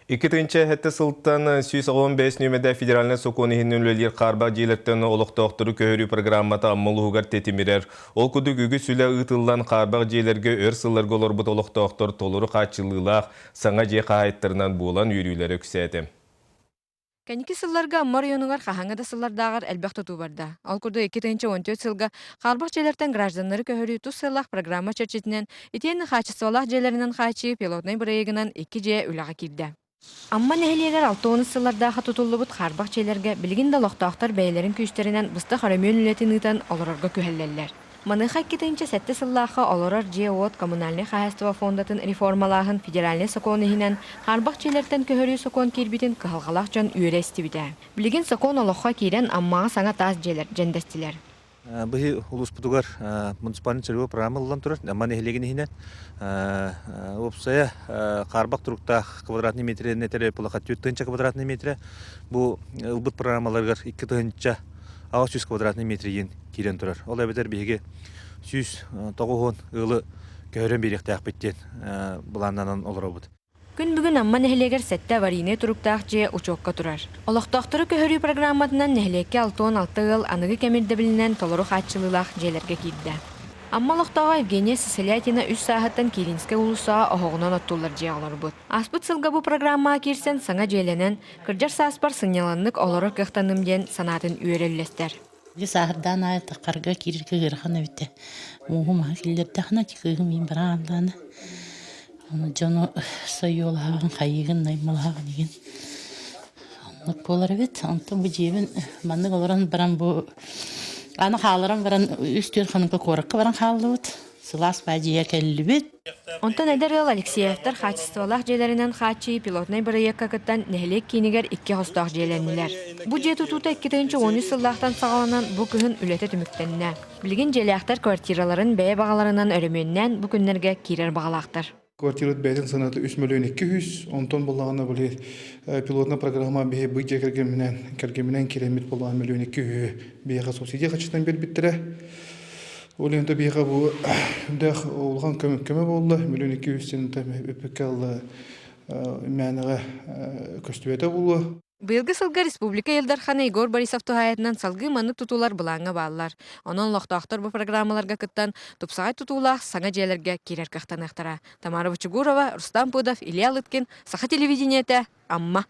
2007 сылтан 115 нүөмэрдээх федеральнай сокуон иһинэн үлэлиир хаарбах дьиэлэртэн олохтоохтору көһөрүү программата Амма улууһугар тэтимирэр. Ол курдук үгүс үлэ ыытыллан хаарбах дьиэлэргэ өр сылларга олорбут олохтоохтор толору хааччыллыылаах саҥа дьиэ хаһаайыттарынан буолан үөрүүлэрэ үксээтэ. Кэнники сылларга Амма оройуонугар хаһааҥҥы да сыллардааҕар элбэх тутуу барда. Ол курдук 2014 сылга хаарбах дьиэлэртэн гражданнары көһөрүү тус сыаллаах программа чэрчитинэн итиэннэ хаачыстыбалаах дьиэлэринэн хааччыйыы пилотнай бырайыагынан икки дьиэ үлэҕэ киирдэ. Амма нэһилиэгэр 60 сыллардаахха тутуллубут хаарбах дьиэлэргэ билигин да олохтоохтор бэйэлэрин күүстэринэн быстах өрөмүөн үлэтин ыытан олорорго күһэллэллэр. Маныаха 2007 сыллаахха олорор дьиэ-уот коммунальнай хаһаайыстыба фондатын реформалааһын федеральнай сокуон иһинэн хаарбах дьиэлэртэн көһөрүү сокуон киирбитин кыһалҕалаах дьон үөрэ истибитэ. Билигин сокуон олоххо киирэн Аммаҕа саҥа таас дьиэлэр дьэндэстилэр. Быһыы улууспутугар муниципальный целевой программа ылыллан турар. Амма нэһилиэгин иһинэн уопсайа хаарбах туруктаах квадратный метренэн этэр пулаха 4 тыһыынча квадратный метрэ. Бу ылбыт программаларыгар 2 тыһыынча 800 квадратный метр киирэн турар. Ол эбэтэр биһиги 190 ыалы көһөрөн биэриэхтээхпит диэн былааннанан олоробут. Күн бүгүн Амма нэһилиэгэр сэттэ аварийнай туруктаах дьиэ учуокка турар. Олохтоохтору көһөрүү программатынан нэһилиэккэ 66 ыал аныгы кэм ирдэбилинэн толору хааччылыылаах дьиэлэргэ киирдэ. Амма олохтооҕо Евгения Сысолятина үс сааһыттан Киринскэй уулуссаҕа оһоҕунан оттуллар дьиэҕэ олорбут. Ааспыт сылга бу программаҕа киирсэн саҥа дьиэлэнэн, кырдьар сааспар сынньаланнык олорор кыахтанным диэн санаатын үөрэ үллэстэр. Дьэ сааһырдаан аайы харга киирэргэ ыарахан эбитэ. Мууһу маһы киллэрдэххинэ кыыһым иин бараан даҕаны. Ону дьону сойуолаһаҕын, хайыыгын, наймылаһаҕын игин. Оннук буолар эбит. Онтон бу дьиэбин маннык олорон баран бу аны хааларан баран үс-түөрт хонукка куоракка баран хааллыбыт. Сылаас баадьыйа кэллибит. Онтон эдэр ыал Алексеевтар хаачыстыбалаах дьиэлэринэн хааччыйыы пилотнай бырайыакка кыттан нэһилиэк киинигэр икки хостоох дьиэлэннилэр. Бу дьиэ тутуута 2013 сыллаахтан саҕаланан бу кыһын үлэтэ түмүктэннэ. Билигин дьиэлээхтэр квартираларын бэйэ баҕаларынан өрөмүөннээн бу күннэргэ киирэр баҕалаахтар. Квартирабыт бэйэтин сыаната 3 миллион 200, онтон буллаҕына били пилотная программа биһи бу дьиэ кэргэмминэн кэргэмминэн киирэммит буоллаҕына миллион 200 биһиэхэ субсидия хаччытынан биэрбиттэрэ. Ол иһин биһиэхэ бу дээх улахан көмө көмө буолла. Миллион 200 сента үппүккэ алла мээнэҕэ көстүбэтэ буолуо. Быйылгы сылга республика Ил Дархана Егор Борисов туһаайытынан салгыы маннык тутуулар былааҥҥа бааллар. Онон олохтоохтор бу программаларга кыттан тупсаҕай тутуулаах саҥа дьиэлэргэ киирэр кыахтаныахтара. Тамара Бочугурова, Рустам Пудов, Илья Лыткин, Саха телевидениетэ, Амма.